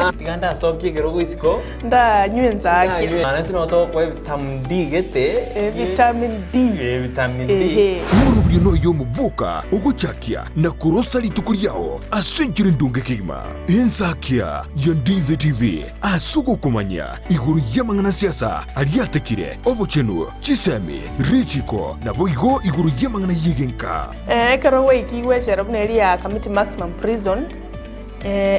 Ma tiga ndasokie ekerogo isiko. Ndanywe ensake. Ndanywe. Naende nabo togokoa evitamin D gete. Eh, vitamin D. Eh, vitamin D. Ehe. Omorobio noyo omoboka ogochakia na korosa rituko riao ase enchera endonge kegima. Ensakia ya Ndizi TV ase ogokomanya igoro y'amang'ana siasa aria atekire, obochenu, chisemi, richiko, naboigo igoro y'amang'ana y'egenka. Ekero gwaikigwe echela buna eria ya Kamiti Maximum Prison,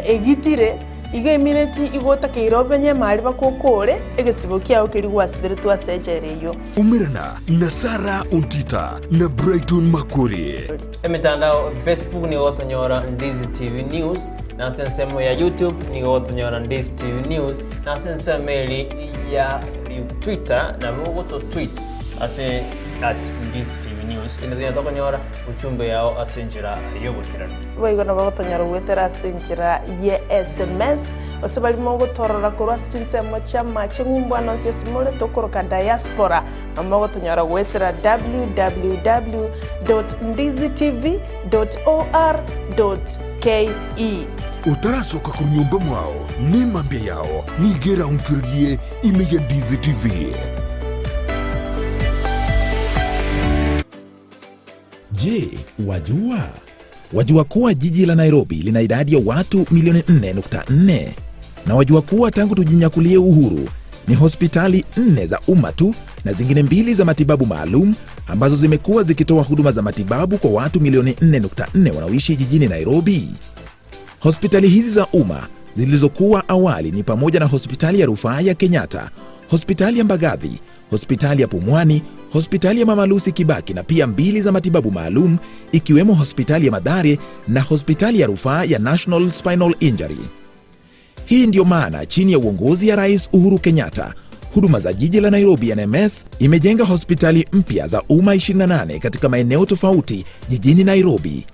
egitire, igo emineti igo otakeire omenye emari mpaka okore egesibo kiao keria gwasiberetwe ase echela eyio. Umerana na Sarah Ontita na Brighton Makori. Emetandao Facebook nigo gotonyora Ndizi TV News, na ase ensemo ya YouTube nigo gotonyora Ndizi TV News, na ase ensemo eri ya Twitter nabo ogoto tweet ase at Ndizi TV News. Kende tonya tokonyora ujumbe yao ase enchera y'oboikeranu. Boigo nabo gotonyora goetera ase enchera ye SMS, gose baria mogotorora korwa ase chinsemo chi'amache ng'umbu ande onsi ase more tokoroka diaspora, nabo mogotonyora goetera www.ndizitv.or.ke. Otarasoka korwa nyomba mwao, nemambia yao nigo eraonchorerie ime ya Ndizi TV. Je, wajua? Wajua kuwa jiji la Nairobi lina idadi ya watu milioni 4.4? Na wajua kuwa tangu tujinyakulie uhuru ni hospitali nne za umma tu na zingine mbili za matibabu maalum ambazo zimekuwa zikitoa huduma za matibabu kwa watu milioni 4.4 wanaoishi jijini Nairobi. Hospitali hizi za umma zilizokuwa awali ni pamoja na hospitali ya rufaa ya Kenyatta, hospitali ya Mbagathi, hospitali ya Pumwani, hospitali ya Mama Lucy Kibaki na pia mbili za matibabu maalum ikiwemo hospitali ya Mathare na hospitali ya rufaa ya National Spinal Injury. Hii ndiyo maana chini ya uongozi ya Rais Uhuru Kenyatta, huduma za jiji la Nairobi NMS imejenga hospitali mpya za umma 28 katika maeneo tofauti jijini Nairobi.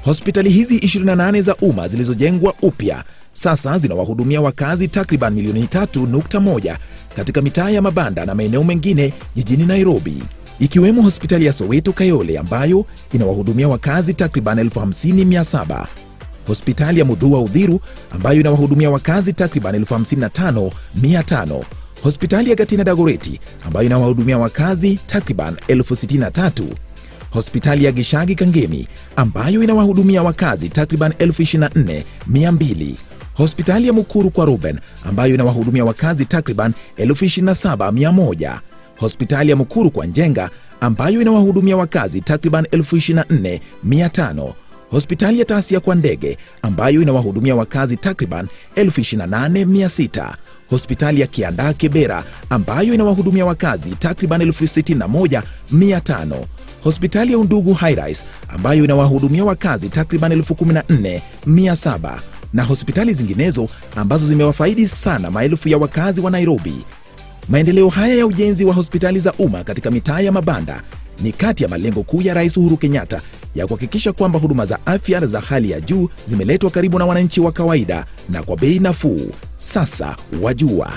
Hospitali hizi 28 za umma zilizojengwa upya sasa zinawahudumia wakazi takriban milioni 3.1 katika mitaa ya mabanda na maeneo mengine jijini Nairobi, ikiwemo hospitali ya Soweto Kayole ambayo inawahudumia wakazi takriban 50,700, hospitali ya Mudhua Udhiru ambayo inawahudumia wakazi takriban 55,500, hospitali ya Gatina Dagoreti ambayo inawahudumia wakazi takriban 63,000 hospitali ya Gishagi Kangemi ambayo inawahudumia wakazi takriban 24,200, hospitali ya Mukuru kwa Ruben ambayo inawahudumia wakazi takriban 27,100, hospitali ya Mukuru kwa Njenga ambayo inawahudumia wakazi takriban 24,500, hospitali ya Tasia kwa Ndege ambayo inawahudumia wakazi takriban 28,600, hospitali ya Kiandaa Kibera ambayo inawahudumia wakazi takriban 61,500, hospitali ya Undugu Highrise ambayo inawahudumia wakazi takriban 14,700 na hospitali zinginezo ambazo zimewafaidi sana maelfu ya wakazi wa Nairobi. Maendeleo haya ya ujenzi wa hospitali za umma katika mitaa ya mabanda ni kati ya malengo kuu ya Rais Uhuru Kenyatta ya kuhakikisha kwamba huduma za afya za hali ya juu zimeletwa karibu na wananchi wa kawaida na kwa bei nafuu. Sasa wajua.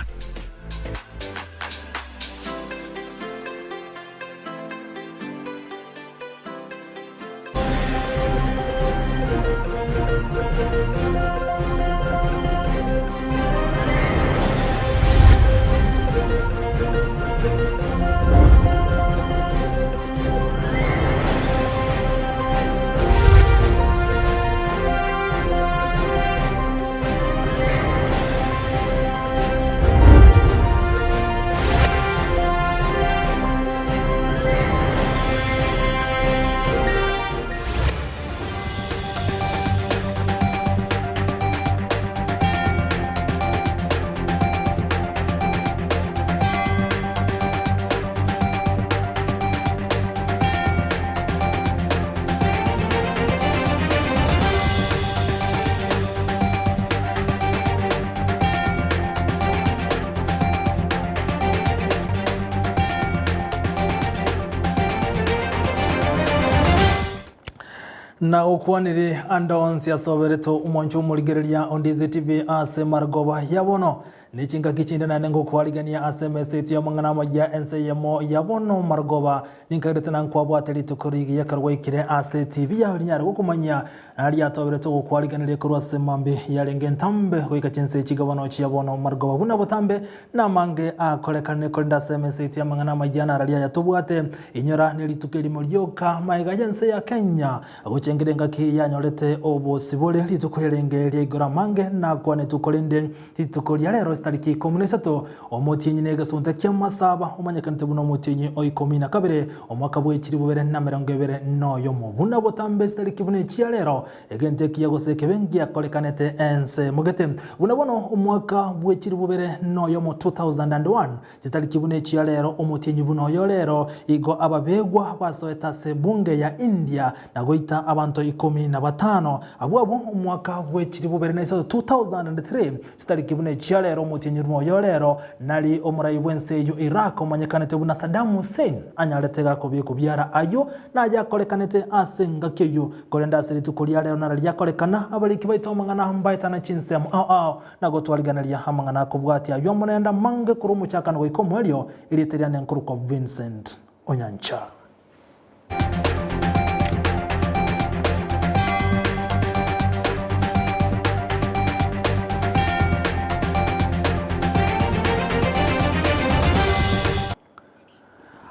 Na gokwanire ande onsi ase oberete omwancho omorigereria o Ndizi TV ase marogoba ya bono. Ne chingaki chinde naende ngokwarigania ase emesa yaito y'amang'ana amaya ense eyemo ya bono marogoba. Ninkagerete na nkwabwate rituko rigiya ekero gwaikire ase etibi yao rinyare gokomanyia na riatoberete ogokwariganeria korwa ase mambia yarenge entambe goika chinse chigabano chia bono marogoba buna botambe Namange akorekanire korende ase emesa yaito y'amang'ana amayia nararia aya tobwate. Inyora nerituko erimo rioka magega y'ense ya Kenya gochengera engaki yanyorete obosibore rituko riarenge ria igoro amange nakwanetwe korende rituko ria rero chitariki ikomi na isato omotienyi na egesunte ki'amasaba omanyekanete buna omotienyi o ikomi na kabere omwaka bwe chilifu bibere na emerongo ebere na oyomo buna botambe chitariki buna echia rero Egento ekiya gose ekebe ngiakorekanete ense mogete buna bono omwaka bwe chilifu bibere noyomo 2001, chitariki buna echia rero omotienyi buna oyo rero, igo ababegwa basoete ase bunge ya India na goita abanto ikomi na batano. Abwo abwo omwaka bwe chilifu bibere na isato 2003, chitariki buna echia rero omotienyi buna oyo rero, nari omorai bw'ense eyio Iraq omanyekanete buna Saddam Hussein anyarete gakobekwa biara ayio nayakorekanete ase engaki eyio. Korende ase rituko ria rero naro riakorekana, abariki baito amang'ana mbaetana chinsemo ao ao, na gotwariganeria amang'ana akobwatia ayio amo naende amange korwa omochakano goika omoerio, erieta riane nkorokwa Vincent Onyancha.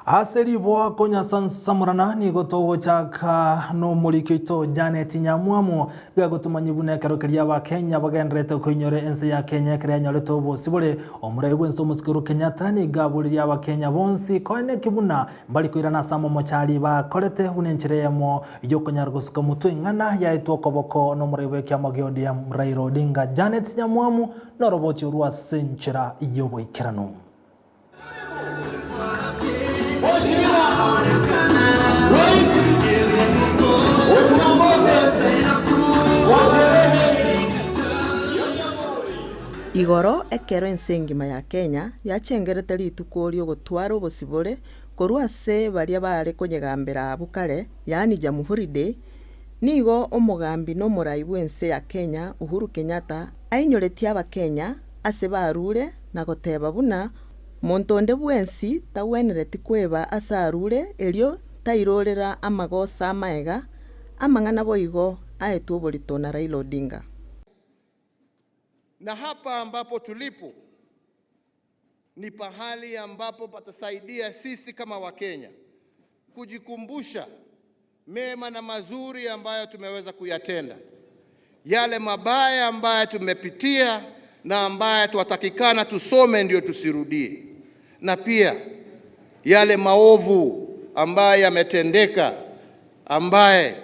Ase riboa konyasansamorana nigo togochaka nomoriki oito Janet Nyamwamu gagotomanyia buna ekero keria abakenya bagendererete koinyora ense ya Kenya ekero yanyorete obosibore. Omorai bwense omosike Uhuru Kenyatta nigo aboririe abakenya bonsi koeneki buna mbari koirana ase amamochari bakorete buna enchera eyemo yokonyara gosuka motwe eng'ana yaetwe okoboko nomorai bw'ekiama gia ODM Raila Odinga. Janet Nyamwamu noroboti orwo ase enchera yoboikeranu. Igoro ekero ense engima ya Kenya yachengerete rituko ri'ogotwara obosibore korwa ase baria baare konyegambera abwo kare, yaani Jamhuri Day, nigo omogambi na omorai bw'ense ya Kenya Uhuru Kenyatta ainyoretie Abakenya ase barure na goteba buna monto onde bwensi tagwenereti kweba ase arure erio tairorera amagoso amaega, amang'ana boigo aetwe oborito na Raila Odinga. Na hapa ambapo tulipo ni pahali ambapo patasaidia sisi kama Wakenya kujikumbusha mema na mazuri ambayo tumeweza kuyatenda, yale mabaya ambayo tumepitia na ambayo twatakikana tusome ndio tusirudie, na pia yale maovu ambayo yametendeka ambaye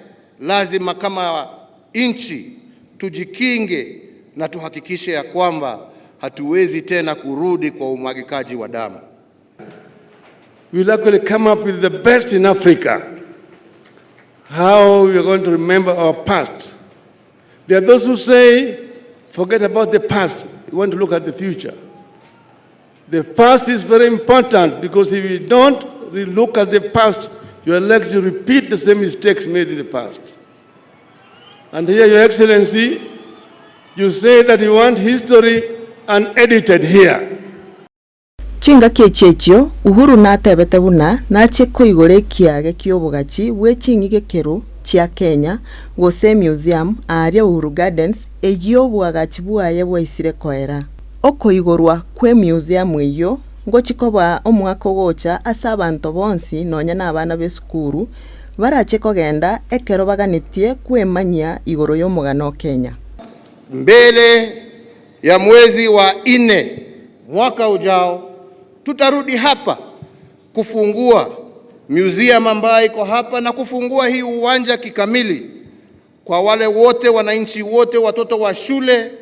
lazima kama nchi tujikinge na tuhakikishe ya kwamba hatuwezi tena kurudi kwa umwagikaji wa damu. We'll actually come up with the best in Africa. How we are going to remember our past. There are those who say, forget about the past, we want to look at the future. The past is very important because if you don't look at the past, you are likely to repeat the same mistakes made in the past. And here, Your Excellency, you say that you want history unedited here. Chingaki echi echio Uhuru natebete buna nachie koigora ekiage ki'obogachi bwe ching'igekero chia Kenya gose emuseum aaria Uhuru Gardens eyio oboagachi bwaye bwaisire koera. Okoigorwa kw'emuseum eyio ngochi koba omwaka ogocha ase abanto bonsi nonya nabana b'esukuru barache kogenda ekero baganetie kwemanyia igoro y'omogano o Kenya. Mbele ya mwezi wa nne mwaka ujao tutarudi hapa kufungua museum ambayo iko hapa na kufungua hii uwanja kikamili kwa wale wote, wananchi wote, watoto wa shule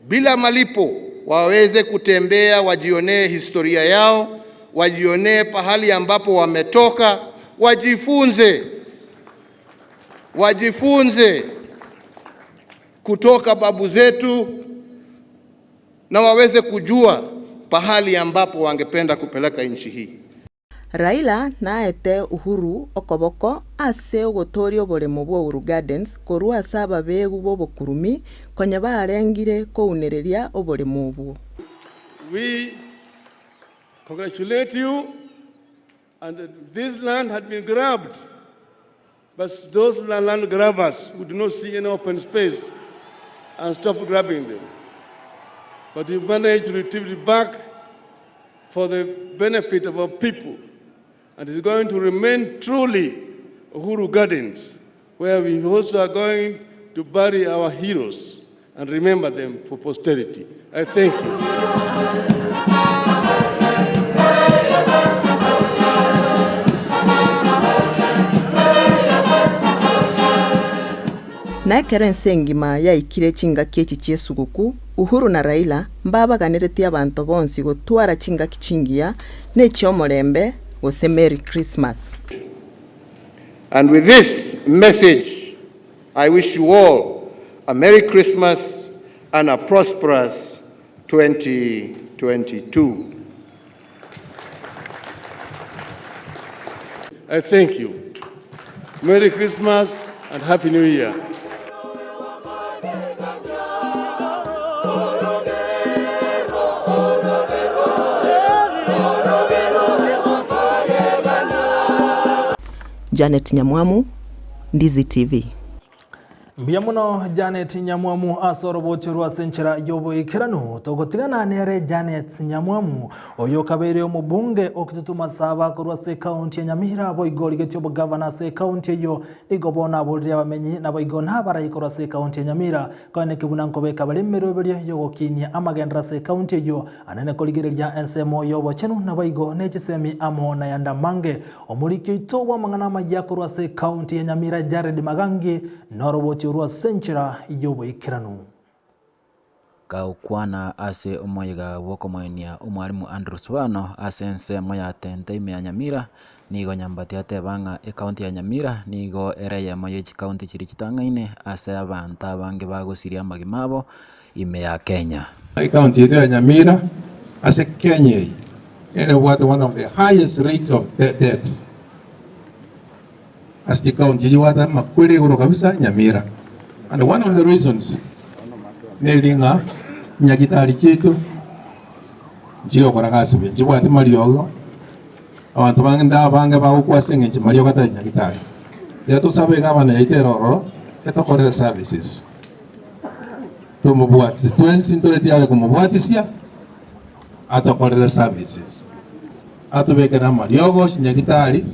bila malipo waweze kutembea, wajionee historia yao, wajionee pahali ambapo wametoka, wajifunze, wajifunze kutoka babu zetu na waweze kujua pahali ambapo wangependa kupeleka nchi hii. Raila naete Uhuru okoboko ase ogotoria oboremo bwa Uhuru Gardens korwa ase ababegu b'obokurumi konya barengire kounereria oboremo obwo. We congratulate you and this land had been grabbed but those land grabbers who do not see any open space and stop grabbing them. But we managed to retrieve it back for the benefit of our people. And it's going to remain truly Uhuru Gardens, where we also are going to bury our heroes and remember them for posterity. I thank you. Na ekero ense engima yaikire chingaki echi chi'esuguku, Uhuru na Raila mbabaganeretie abanto bonsi gotwara chingaki chingiya na echi'omorembe gose Merry Christmas. And with this message, I wish you all a Merry Christmas and a prosperous 2022. I thank you. Merry Christmas and Happy New Year. Janet Nyamwamu, Ndizi TV. Mbuya mono Janet Nyamwamu ase orobochio rwa ase enchera y'oboikeranu. Togotigana nere Janet Nyamwamu, oyo okabeire omobunge o Kitutu Masaba korwa ase ekaunti ya Nyamira boigo origetie obogavana ase ekaunti eyio. Nigo bono aborire abamenyi naboigo nabarai korwa ase ekaunti ya Nyamira koeneki buna nkobeka bare emeroberio y'ogokinia amagenderero ase ekaunti eyio anene korigereria ensemo y'obochenu naboigo ne chisemi amo nayande amange. Omoriki oito bw'amang'ana amayia korwa ase ekaunti ya Nyamira Jared Magangi noroboti orwo ase enchera y'oboikeranu. Gagokwana ase omoyega bw'okomoenia Omwalimu Andrew Subano ase ensemo ya Tente ime ya Nyamira, nigo Nyambati ateba ng'a ekaunti ya Nyamira nigo ere eyemo ye chikaunti chiria chitang'aine ase abanto abange bagosiria amagima abo ime ya Kenya. Ekaunti yaito ya Nyamira ase Kenya eye ere ebwate one of the highest rate of deaths ase chikaunti echi ebwate amakweri igoro kabisa Nyamira. And one of the reasons neri ng'a nyagitari chiaito nchiri gokora gasi buya, nchibwati mariogo, abanto bande abange bagokwa ase eng'encho mariogo atari nyagitari. Tiga tosabe egavana yaito ere ororo etokorere services. Tomobwatisi twensi ntore tiyare komobwatisia atokorere services, atobekere amariogo chinyagitari,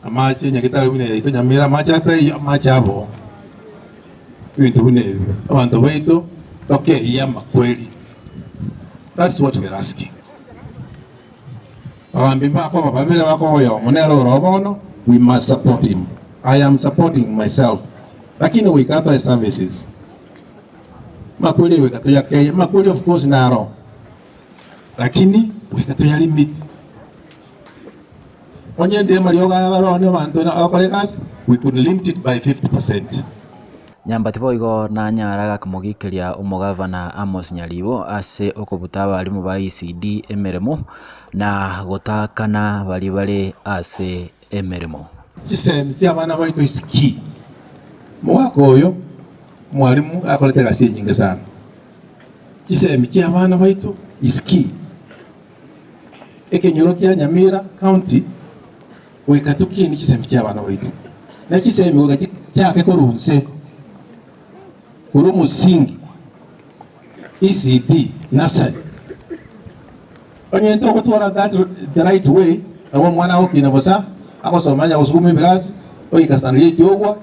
amache nyagitari buna yaito Nyamira amache ataiyo amache abo ebinto buna ebio. Abanto baito tokeyie amakweri, that's what we are asking. Abagambi mbakoba babere bakoba oyomo nere ore bono, we must support him. I am supporting myself lakini goika atoe services. Amakweri goika toyakeye, amakweri of course naro lakini goika toya limit. Onye ndire amariogo aya aroro abanto abakora egasi, we could limit it by 50%. Nyambati boigo nanyara gakomogikeria omogavana Amos Nyaribo ase okobuta abalimu ba ECD emeremo na gotakana baria bare ase emeremo. Chisemi chi'abana baito is key. Omogaka oyo omwalimu akorete egasi enyinge sana. Chisemi chi'abana baito is key. Ekenyoro kia Nyamira County goika tokinie chisemi chi'abana baito. Na chisemi goika chichake korwa inse, korwa omosingi, ECD, nursery. Onye togotwara that the right way, nabo omwana agokina bosa, agosoma onye gosukuma ebirasi, oika standard eight ogwa,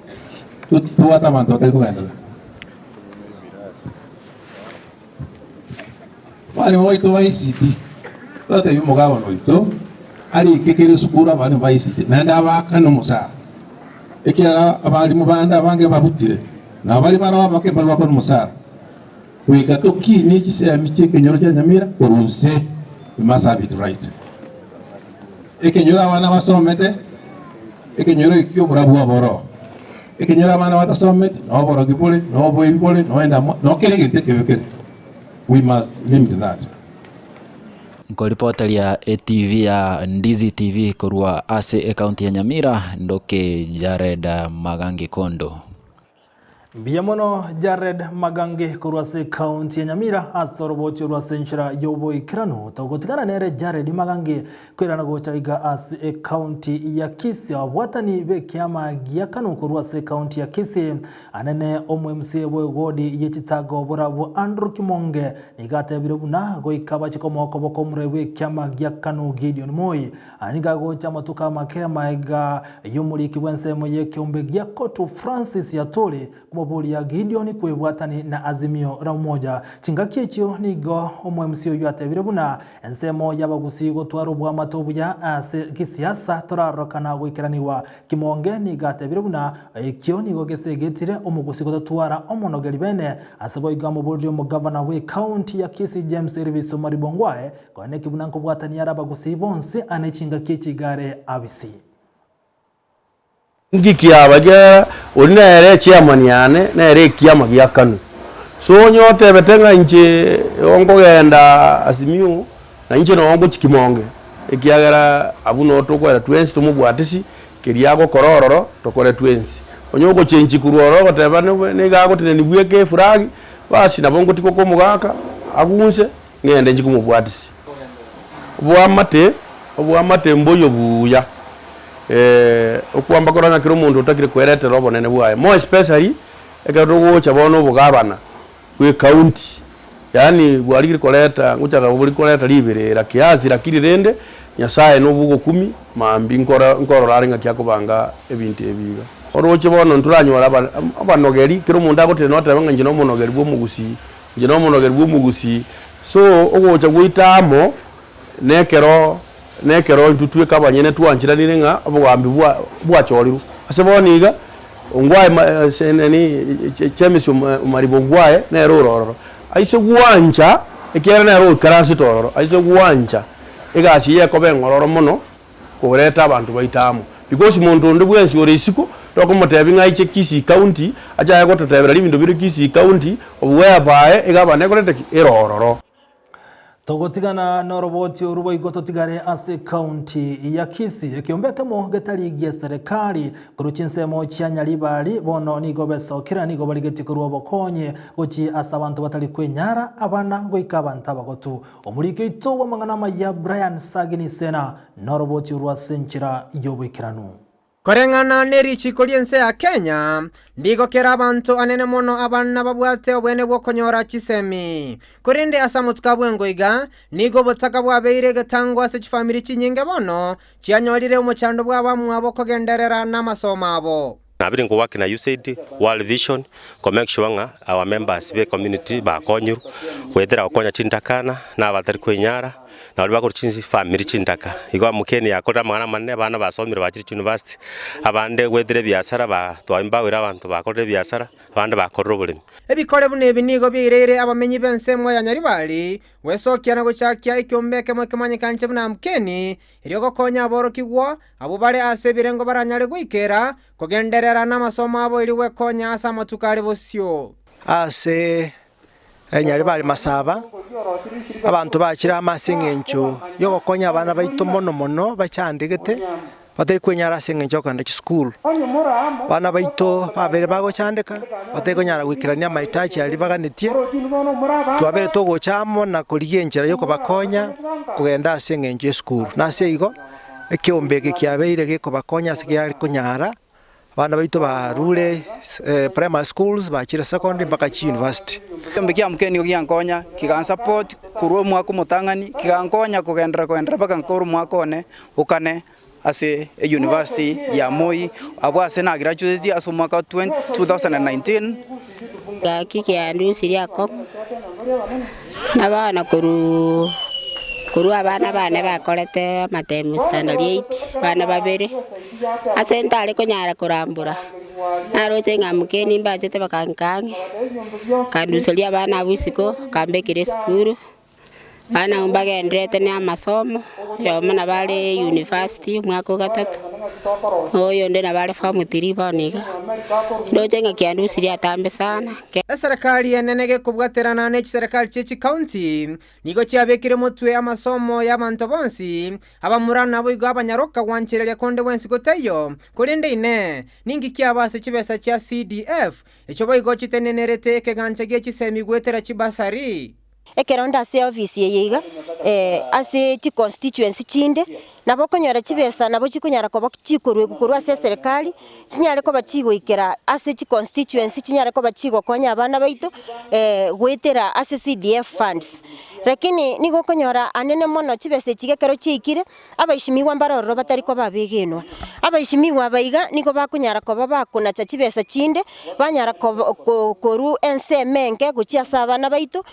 tobwate abanto batari kogenderera. Abalimu baito ba ECD, totebie omogabana oito arike kera esukuru abalimu ba ECD naende abaakane omosara, ekiagera abalimu bande abange babutire, na baria bare abake mbari bakore omosara. Goika tokinie chisemi chia ekenyoro kia Nyamira korwa inse, we must have it right. Ekenyoro abana basomete, ekenyoro ekio oborabu bwabo. Ekenyoro abana batasometi, na oborogi bore, na oboibi bore, na oenda amo, na kera egento ekebe kere. We must limit that. Nkoripoteria etv ya Ndizi TV korwa ase ekaunti ya Nyamira, ndoke Jared Magangi Kondo. Mbuya mono Jared Magangi korwa ase ekaunti ya Nyamira ase orobochio rwa ase enchera y'oboikeranu. Togotigana nere Jared Magangi koirana gocha iga ase ekaunti ya Kisii. Ababwatani b'ekiama gia Kanu korwa ase ekaunti ya Kisii anene omo MCA bw'ewodi ye Chitago borabwo Andrew Kimonge nigo atebire buna goika bache komoa okoboko omorai bw'ekiama gia Kanu Gideon Moi. Aya nigo agocha amatuko amake amaega y'omoriki bw'ensemo y'ekeombe gia Kotu Francis Atwoli komoboria Gideon kwebwatani na Azimio la Umoja. Chingaki echio nigo omo MC oyio atebire buna ensemo y'abagusii gotwara oboamate obuya ase gisiasa torarorokana goikeranigwa. Kimonge nigo atebire buna ekio nigo gesegetire omogusi gotatwara omonogeri bene ase boigo amoborire omogavana bw'ecounty ya Kisii James Eribiso Maribo Ngwae Koeneki buna nkobwatania are abagusii bonsi ane chingaki echi iga are abisi. Inki kiaba ekiagera oria nere echairman yane, nere ekiama gia Kanu. So onye otebete ng'a inche igo nkogenda Azimio, na inche noo ngochia Kimonge, ekiagera abwo noo tokoera twensi tomobwatisi, keria agokora ororo tokore twensi. Onye ogochenchi korwa ororo ogoteba niga agotenenia bweka efuragi, basi nabo ngotiga komogaka agunse. Ng'ende inche komobwatisia. Oboamate, oboamate mboiyo buya, okwamba korora ng'a kera omonto otakire kweretera obonene bwaye, more especially ekero togocha bono obogabana bwa ecounty, yaani bwarigire koreta ngochaka bori koreta riberera kiasi lakini rende Nyasaye na obogokumi mambia nkora nkorora are ng'aki akobanga ebinto ebi iga. Oroche bono ntoranyore aba abanogeri, kera omonto agotenena oteba ng'a inche nomonogeri bwa omogusii, Inche nomonogeri bw'omogusii, so ogocha gwaito amo nekero nekero intwe tweka abanyene twancheranire ng'a obogambi bwa bwachorirwe. Ase bono iga, ongwae ma ase nini James Omariba Ongwae nere ore ororo. Aise gwancha ekiagera nere oikaransete ororo, aise gwancha egasi eye ekoba eng'ororo mono. Koreta abanto baito amo because monto onde bwensi ore isiko tokomotebia ng'a aiche Kisii county ache aye gototebera ribinto bire Kisii county whereby egavana ekorete ki? Ere ororo. Togotigana noroboti oru boigo totigare ase ekaunti ya Kisii. Ekeombe ekemo getari gie serekari korwa chinsemo chia Nyaribari bono nigo besokera nigo barigetie korwa obokonyi gochia ase abanto batari kwenyara abana goika abanto abagotu. Omoriki oito bw'amang'ana amaya Brian Sagini Sena noroboti orwo ase enchera y'oboikeranu. Koreng'ana ne richiko ri'ense ya Kenya, nigo kera abanto anene mono abana babwate obwene bw'okonyora chisemi. Korende ase amatuko a bwango iga, nigo obotaka bwabeire egetango ase chifamiri chinyinge bono chianyorire omochando bw'abamwabo kogenderera namasomo abo. Nabire nko-work na USAID, World Vision, ko make sure ng'a our members be community bakonyirwe, goetera gokonya chintakana, na abatari kwenyara, na baria bakorwa chinsi family chintaka. Igo Amkeni yakorire amang'ana amanene, abana basomire bachire chiuniversity, abande goetera ebiasara ba twaempowerire abanto bakorire ebiasara, abande bakorire oboremi. Ebikore buna ebi nigo biaireire abamenyi b'ensemo ya Nyaribari gwesokia na gochakia ekiombe ekemo ekemanyekanete buna Amkeni, erio gokonya aborokigwa Abwo bare ase ebirengo baranyare goikera kogenderera namasomo abo erio gwekonya ase amatuko are bosio. Ase enyaribari masaba, abanto bachire amo ase eng'encho y'ogokonya abana baito mono mono bachandegete, batari kwenyara ase eng'encho y'okogenda chisukuru. Abana baito babere bagochandeka, batari konyara goikerania amahitaji aria baganetie, twabere togocha amo na korigia enchera y'okobakonya kogenda ase eng'encho y'esukuru. Nase igo. Ekeombe eke kiabeire gekobakonya ase kiare konyara, abana baito barure primary schools bachire secondary mpaka chiuniversity. Ekeombe kia mokeni nigo giankonya, kigansupport korwa omwaka omotang'ani, kigankonya kogenderera kogenderera mpaka nkore omwaka one okane ase euniversity ya Moi, abwo ase nagraduatetie ase omwaka wa 2019. Gaki kiandusirie akong'u, na bono korwa korwa abana bane bakorete amatemu standard eight, abana babere, ase ntare konyara korambora, naroche ng'a mokeni mbachete bakanka ang'e, bakanduseria abana abwo isiko, bakambekera esukuru. Abana abwo mbagendererete na amasomo, oyomo nabo are university omwaka o gatato, na oyonde nabo are form three bono iga. Ndoche ng'a kiandusirie atambe sana. Eserekari enene gekobwaterana ne chiserekari chie chikaunti nigo chiabekire motwe amasomo y'abanto bonsi, abamura naboigo abanyaroka gwanchereria konde bwensi gotaiyo, korende inee, ninki kiaba ase chibesa chia CDF, echio boigo chitenenerete ekegancha gie chisemi goetera chibasari? Ekero nde ase eofisi eye iga, ase chiconstituency chinde, nabo okonyora chibesa nabo chikonyara koba chikoruegwa korwa ase eserekari, chinyare koba chigoikera ase chiconstituency chinyare koba chigokonya abana baito goetera ase CDF funds. Lakini nigo okonyora anene mono chibesa echi iga ekero chiaikire, abaishimigwa mbare ororo batari koba abegenwa. Abaishimigwa aba iga nigo bakonyara koba bakonacha chibesa chinde, banyara koba ko korwa ensemo enke gochia ase abana baito,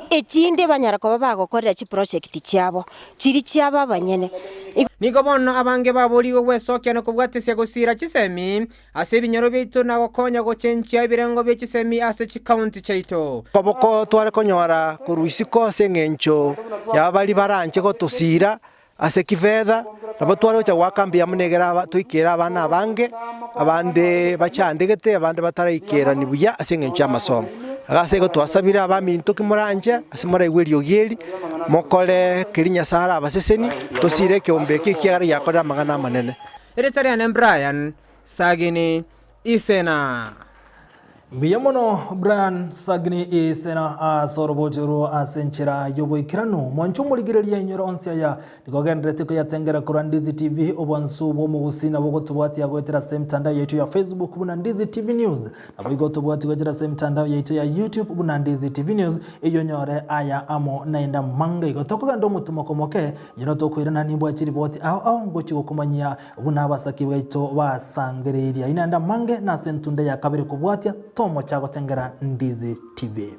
echinde banyara koba bagokorera chiproject chiabo, chiria chiabo abanyene. Nigo bono abange baborigwe gwesokia na kobwatesia gosiira chisemi ase ebinyoro biaito na gokonya gochenchia ebirengo bie chisemi ase chikaunti chiaito. Koboko tware konyora korwa isiko ase engencho ya baria baranche gotosiira ase kifedha, nabo tware gocha goaka mbuya mono egere aba toikere abana abange, abande bachandegete, abande bataraikerani buya ase engencho y'amasomo. Iga ase igo twasabire abaminto ki moranche ase moraigwe eriogi eri, mokore keria Nyasae arabaseseni, tosiire ekeombe eke ekiagera giakorire amang'ana amanene. Erieta riane Brian Sagini Isena. Mbuya mono Brian Sagini Isena ase orobocho orwo ase enchera y'oboikeranu. Mwanche omorigereria inyore onsi aya nigo ogendererete koyatengera korwa Ndizi TV obwansu bw'omogusii nabo ogotobwatia goetera ase emitandao yaito ya Facebook buna Ndizi TV News. Naboigo otobwatie goetera ase emitandao yaito ya YouTube buna Ndizi TV News eyio onyore aya amo naende amange. Igo tokogenda omotumoko moke nyora tokoirana nimbwa chiriboti ao ao ngochia gokomanyia Buna abasaki baito basangereirie naende amange nase entunda ya kabere kobwatia tomocha gotengera Ndizi TV.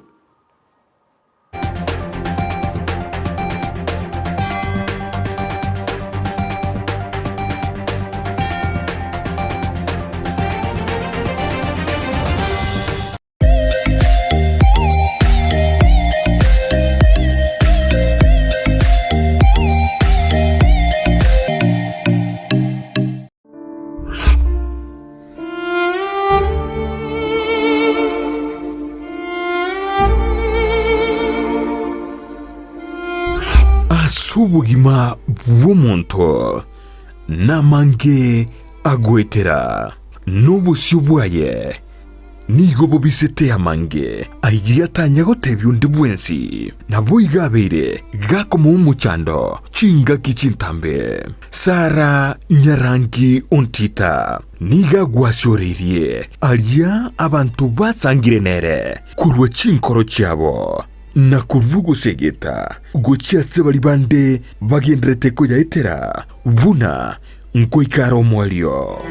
Ase obogima bw'omonto namange agoetera, na obosio bwaye Nigo bobisete amange ayio atanya gotebia onde bwensi. Naboigo abeire gakomoa omochando chingaki chintambe. Sara nyarangi ontita nigo agwasioreirie aria abanto basangire nere korwa chinkoro chiabo, na korwa ogosegeta gochia ase baria bande bagendererete koyaetera buna Nkoika are omoerio.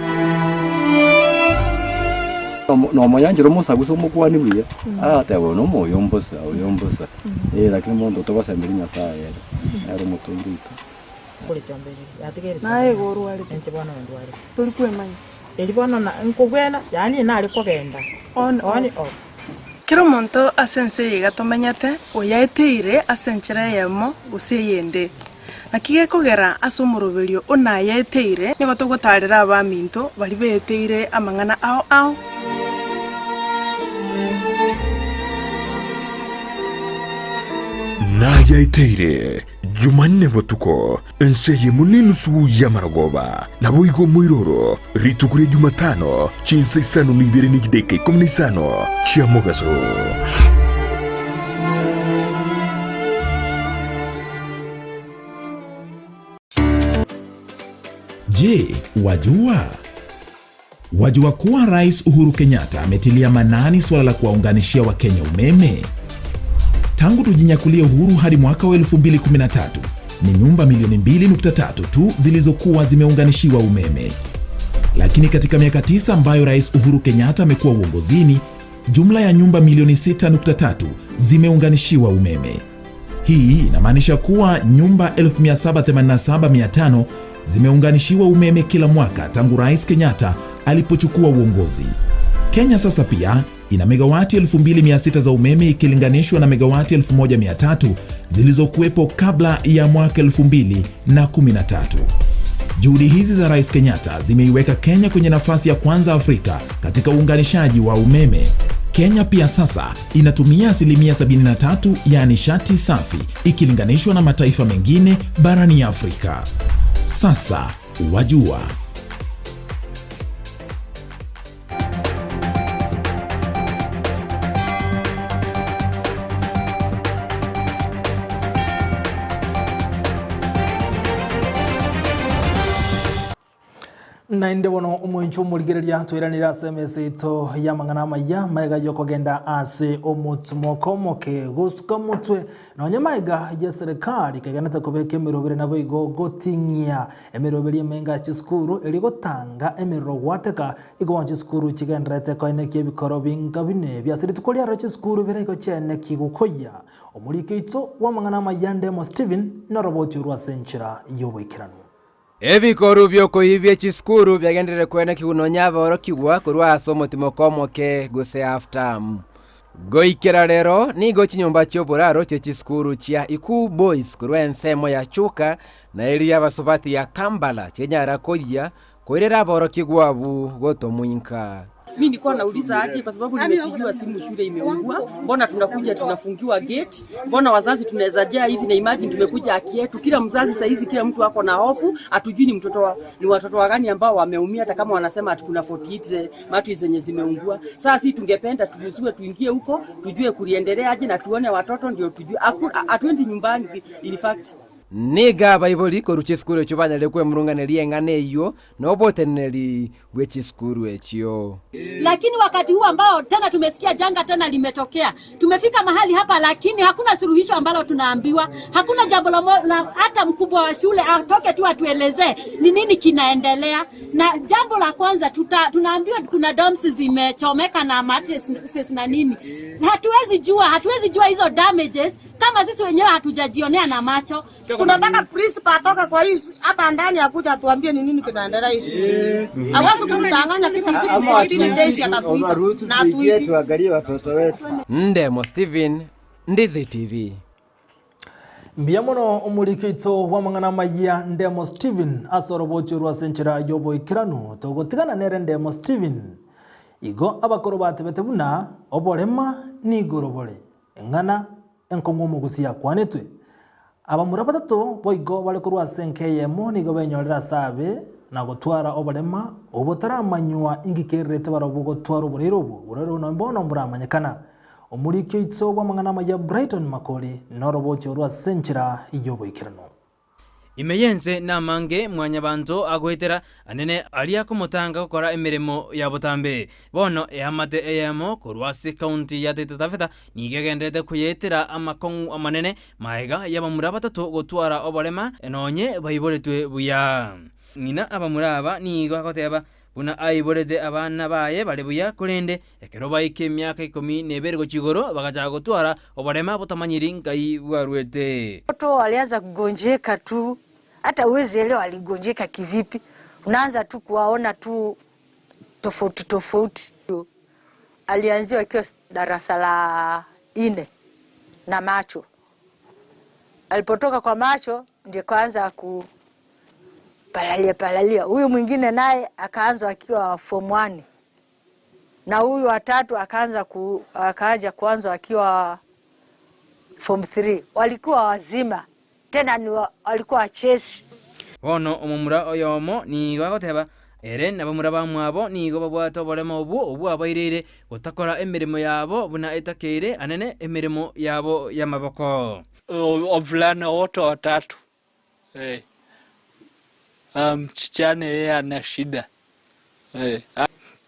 Nomonyanchera omosagusa omokuani buya, agateba oyo nomoyo mbosa, oyo mbosa, eh lakini monto togosemeria Nyasaye ere, nere omotongi oito. Naye igo orwarete. Tori kwemanya. Eri bono na nkobwena, yaani nare kogenda On, on off. off. Kera omonto ase ense eye iga tomenyete, oyaeteire ase enchera eyemo gose eyende. Naki gekogera ase omoroberio o nayaeteire, nigo togotaarera abaminto baria beeteire amang'ana ao ao. Nayaeteire Jumanne botuko, ense eyemo nenusu y'amarogoba, naboigo omoiroro rituko ria Jumatano, chinsa isano na ibere ne chidakika ikomi na isano chia mogaso. Je, wajua? Wajua kuwa Rais Uhuru Kenyatta ametilia manani suala la kuwaunganishia Wakenya umeme? Tangu tujinyakulie uhuru hadi mwaka wa 2013 ni nyumba milioni 2.3 tu zilizokuwa zimeunganishiwa umeme. Lakini katika miaka tisa ambayo Rais Uhuru Kenyatta amekuwa uongozini, jumla ya nyumba milioni 6.3 zimeunganishiwa umeme. Hii inamaanisha kuwa nyumba 787500 zimeunganishiwa umeme kila mwaka tangu Rais Kenyatta alipochukua uongozi. Kenya sasa pia ina megawati 2600 za umeme ikilinganishwa na megawati 1300 zilizokuwepo kabla ya mwaka 2013. Juhudi hizi za Rais Kenyatta zimeiweka Kenya kwenye nafasi ya kwanza Afrika katika uunganishaji wa umeme. Kenya pia sasa inatumia asilimia 73 ya nishati safi ikilinganishwa na mataifa mengine barani Afrika. Sasa wajua. Naende bono omwencho omorigereria toiranire ase emesa yaito y'amang'ana amaya maega yokogenda ase omotumoko omoke gosuka motwe nonye maega ya serikali kegenete kobeka emerobere nabo igo goting'ia emeroberi emenge ase chisukuru eri gotanga emerero gwateka igo bono chisukuru chigenderete koenekia ebikoro binga bine biase rituko riarero chisukuru bire igo chiaeneki gokoyia omoriko oito bw'amang'ana amaya Ndemo Stephen noroboti orwo ase enchera y'oboikeranu. Ebikoru bi'okoibia chisukuru biagenderere koenekigwa nonya aborokigwa korwa ase omotimoko omoke gose half term. Goikera rero nigo chinyomba chi'oboraro chie chisukuru chia Ikuu Boys korwa ensemo ya Chuka na eria y'abasubati ya Kambala chinyara koyia koirera aborokigwa abwo gotomoinka. Mi nilikuwa nauliza aje, kwa sababu nimepigiwa simu shule imeungua, mbona tunakuja tunafungiwa gate? Mbona wazazi tunaweza jaa hivi? Na imagine tumekuja haki yetu. Kila mzazi saa hizi, kila mtu ako na hofu, hatujui ni mtoto wa, ni watoto wa gani ambao wameumia, hata kama wanasema ati kuna 48 matu zenye zimeungua. Sasa sisi tungependa turuhusiwe tuingie huko, tujue kuliendelea aje na tuone watoto ndio tujue. Hatuendi nyumbani in fact. Nigo abaibori korwa chisukuru echio banyarire kwemurunganeria eng'ana eyio na oboteneneri bwe chisukuru echio. Lakini wakati huu ambao tena tumesikia janga tena limetokea, tumefika mahali hapa, lakini hakuna suluhisho ambalo tunaambiwa, hakuna jambo la hata mkubwa wa shule atoke tu atuelezee ni nini kinaendelea. Na jambo la kwanza tunaambiwa kuna dorms zimechomeka na mattresses na nini, hatuwezi jua hizo damages kama sisi wenyewe hatujajionea na macho. Tunataka principal atoke kwa hii hapa ndani akuja atuambie ni nini kinaendelea hii shule. Hawezi kutudanganya kila siku 15 days atatuita na atuite. Tuangalie watoto wetu. Ndemo Steven, Ndizi TV. Mbuya mono omorikito bw'amang'ana amaya Ndemo Steven ase orobochi rwa ase enchera y'oboikeranu togotigana nere Ndemo Steven. Igo abakoro batebete buna oborema nigoro bore eng'ana enkong'u omogusi yakwanetwe. Abamura batato boigo bare korwa ase enka eyemo nigo benyorera ase abe na gotwara oborema obotaramanywa ingikererete barobwo gotwara oborwaire obwo borwaire obo bono mboramanyekana. Omoriki oito bw'amang'ana amaya Brighton Makori norobochi orwa ase enchera y'oboikeranu. Ime y'ense namange Mwanyabanto agoetera anene aria komotanga gokora emeremo ya botambe. Bono eamate eyemo korwa ase ekaunti ya Taita Taveta nigo egendererete koyeetera amakong'u amanene magega y'abamura batato gotwara oborema nonye baiboretwe buya. Ng'ina abamura aba nigo agoteba buna aiborete abana baye bare buya, korende ekero baika emiaka ikomi na ebere gochia igoro bagachaka gotwara oborema botamanyiri nkai bwaruete. Watoto walianza kugonjeka tu, hata huwezi elewa aligonjeka kivipi. Unaanza tu kuwaona tu tofauti tofauti. Alianziwa akiwa darasa la 4 na macho. Alipotoka kwa macho ndio kaanza kupalalia palalia. Huyu mwingine naye akaanza akiwa form 1. Na huyu wa tatu akaanza kuanza akiwa form 3. Walikuwa wazima. Tena ni walikuwa wacheshi. Bono omomura oyomo nigo agoteba ere na bamura bamwabo nigo babwate oborema obwo obwo abairire gotakora emirimo yabo buna etakeire anene emirimo yabo y'amaboko. Wavulana wote watatu. Msichana yeye ana shida.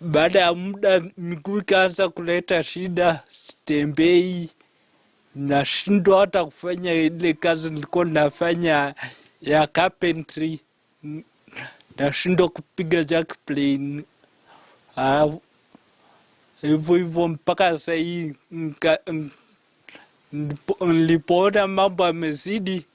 Baada ya muda miguu ikaanza kuleta shida, sitembei, nashindwa hata kufanya ile kazi nilikuwa nafanya ya carpentry, nashindwa kupiga jack plane. Hivyo hivyo mpaka sasa hii nilipoona mambo yamezidi,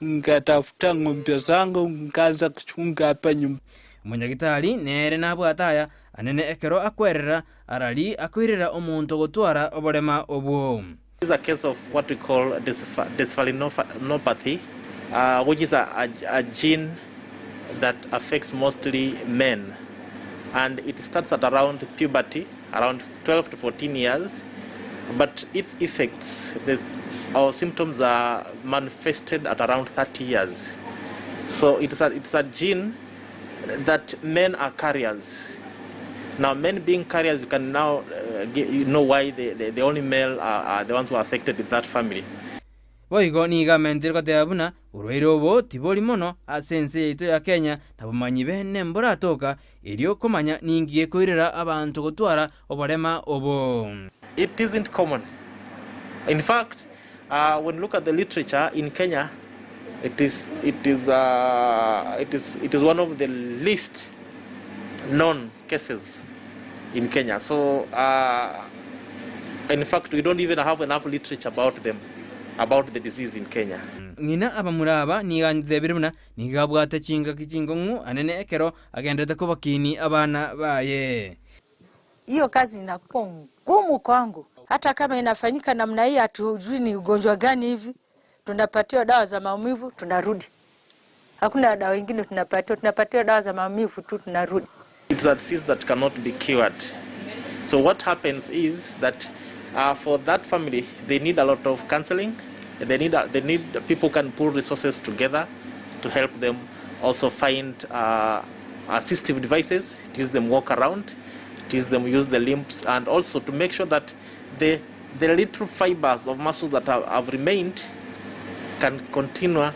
nikatafuta ng'ombe zangu nikaanza kuchunga hapa nyumbani. Omonyagitari nere nabwate aya anene ekero akwerera arari akoirera omonto gotwara oborema obwo. This is a case of what we call dysferlinopathy, which is a gene that affects mostly men, and it starts at around puberty, around 12 to 14 years, but its effects the, or symptoms are manifested at around 30 years. So it's a gene that men are carriers. Now, men being carriers, you can now get, you know why the only male are the ones who are affected in that family. Boigo nigo amentire goteba buna borwaire obo tibori mono ase ense yaito ya Kenya na bomanyi bene mboratoka erio komanya ninki gekoirera abanto gotwara oborema obo. It isn't common. In fact, when you look at the literature in Kenya, it is, it is, it is, it is one of the least known cases in Kenya. So, in fact, we don't even have enough literature about them, about the disease in Kenya. Ng'ina abamura aba nigo antebire buna nigo abwate chingaki chinkong'u anene ekero agenderete kobakinia abana baye. Hiyo kazi inakuwa ngumu kwangu, hata kama inafanyika namna hii, hatujui ni ugonjwa gani hivi. Tunapatiwa dawa za maumivu, tunarudi. Hakuna dawa ingine tunapatiwa, tunapatiwa dawa za maumivu tu, tunarudi. It's a disease that cannot be cured. So what happens is that for that family, they need a lot of counseling. They need people can pull resources together to help them also find assistive devices, to use them walk around, to use them use the limbs, and also to make sure that the little fibers of muscles that have remained can continue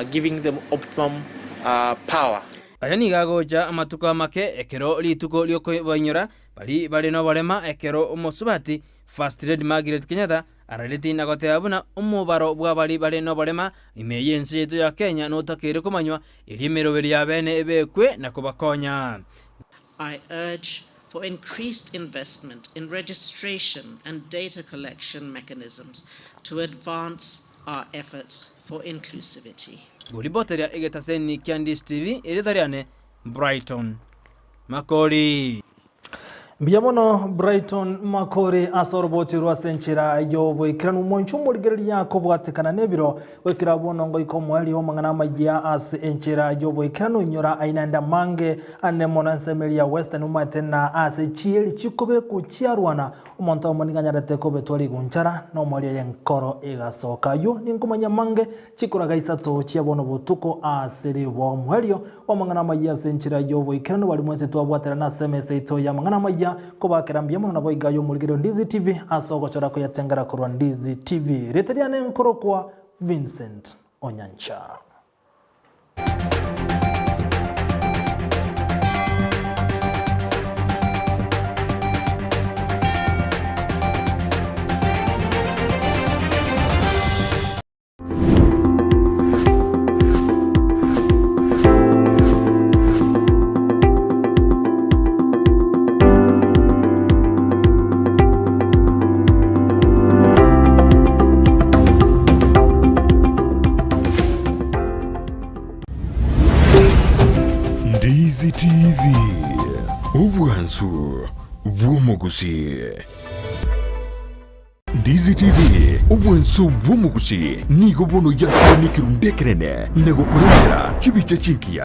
giving them optimum power. Aya nigo agocha amatuko amake ekero rituko riokobainyora bari bare noborema ekero omosubati First Lady Margaret Kenyatta arareti na goteba buna omobaro bwa bari bare noborema ime y'ense yetu ya Kenya notakeire komanywa eri emeroberi ya bene ebekwe na kobakonya. I urge for increased investment in registration and data collection mechanisms to advance our efforts for inclusivity. Ngoriboteria egetaseni kia Ndisi TV eritariane Brighton Makori. Mbuya mono Brighton Makori ase oroboti rwa ase enchera y'oboikeranu omonche omorigereria kobwatekana n'ebiro goikera bono ngoika omoerio w'amang'ana amaya ase enchera y'oboikeranu inyora ainaende amange ane mono ensemeri ya Western omanyete na ase chieri chikobeku chiarwana omonto omo nigo anyarete kobetwa rigunchara na omoerio y'enkoro egasoka aywo ninkomanya mange chikoraga isato chia bono botuko ase ribo omoerio w'amang'ana amaya ase enchera y'oboikeranu bari mwensi twabwaterana ase emesa ito y'amang'ana amaya kobakera mbuya mono nabo iga y'omorigererio Ndizi TV ase ogochora koyatengera korwa Ndizi TV. Rieta riane nkorokwa Vincent Onyancha. Ndizi TV, obwansu bw'omogusii. Ndizi TV, obwansu bw'omogusii, nigo bono yakora nekerundu ekerene na gokorentera chibicha chingiya.